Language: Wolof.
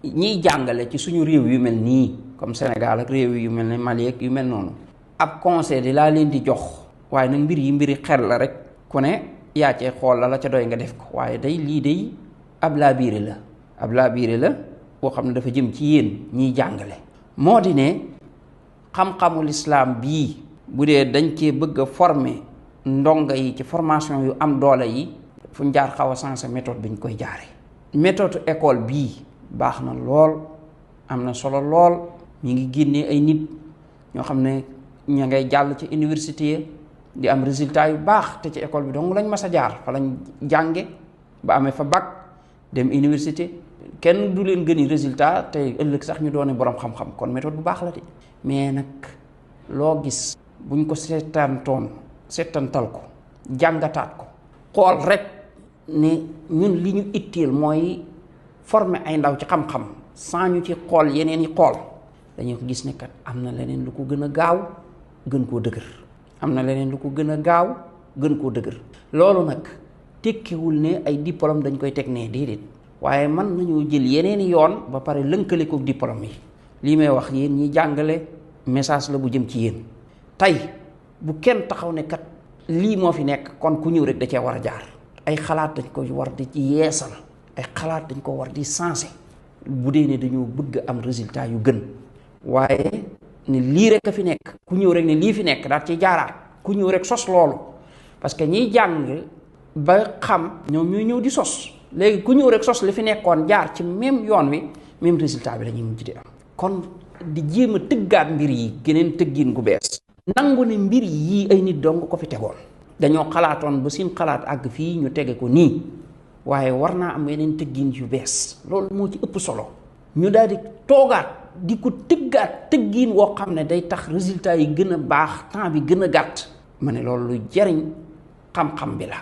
ñiy jàngale ci suñu réew yu mel nii comme Sénégal ak réew yu mel ne Mali ak yu mel noonu ab conseil di laa leen di jox waaye nag mbir yi mbiri xel la rek ku ne yaa cee xool la ca doy nga def ko waaye day lii day ab laabiire la boo xam ne dafa jëm ci yéen ñiy jàngale moo di ne xam-xamu lislaam bii bu dee dañ cee bëgg a former ndongo yi ci formation yu am doole yi fu ñu jaar xaw a sensé méthode bi ñu koy jaare méthode école bii baax na lool am na solo lool ñi ngi génnee ay nit ñoo xam ne ña ngay jàll ci université di am résultat yu baax te ci école bi dong lañ mas a jaar fa lañ jànge ba amee fa bac dem université kenn du leen gëni résultat te ëllëg sax ñu doone borom xam-xam kon méthode bu baax la de mais nag loo gis buñ ko seetantal ko jàngataat ko xool rek ne ñun li ñu itteel mooy former ay ndaw ci xam-xam sans ñu ci xool yeneen yi xool dañu ko gis ne kat am na leneen lu ko gën a gaaw gën koo dëgër loolu nag tekkiwul ne ay diplôme dañ koy teg nee déedéet waaye mën nañoo jël yeneeni yoon ba pare lënkale ko diplôme yi lii may wax yéen ñi jàngale message la bu jëm ci yéen tey bu kenn taxaw ne kat lii moo fi nekk kon ku ñëw rek da cee war a jaar ay xalaat dañ ko war di yeesal ay xalaat dañ ko war di sensé bu dee ne dañoo bëgg am résultat yu gën waaye ne lii rek a fi nekk ku ñëw rek ne lii fi nekk daal ci jaaraat ku ñëw rek sos loolu parce que ñiy jàng ba xam ñoom ñooy ñëw di sos léegi ku ñëw rek sos li fi nekkoon jaar ci même yoon wi même résultat bi la ñuy mujj di am kon di jéem a tëggaat mbir yi geneen tëggin gu bees nangu ne mbir yii ay nit dong ko fi tegoon dañoo xalaatoon ba seen xalaat àgg fii ñu tege ko nii waaye war naa am yeneen tëggin yu bees loolu moo ci ëpp solo ñu daal di toogaat di ko tëggaat tëggin woo xam ne day tax résultat yi gën a baax temps bi gën a gàtt ma ne loolu lu jariñ xam-xam bi la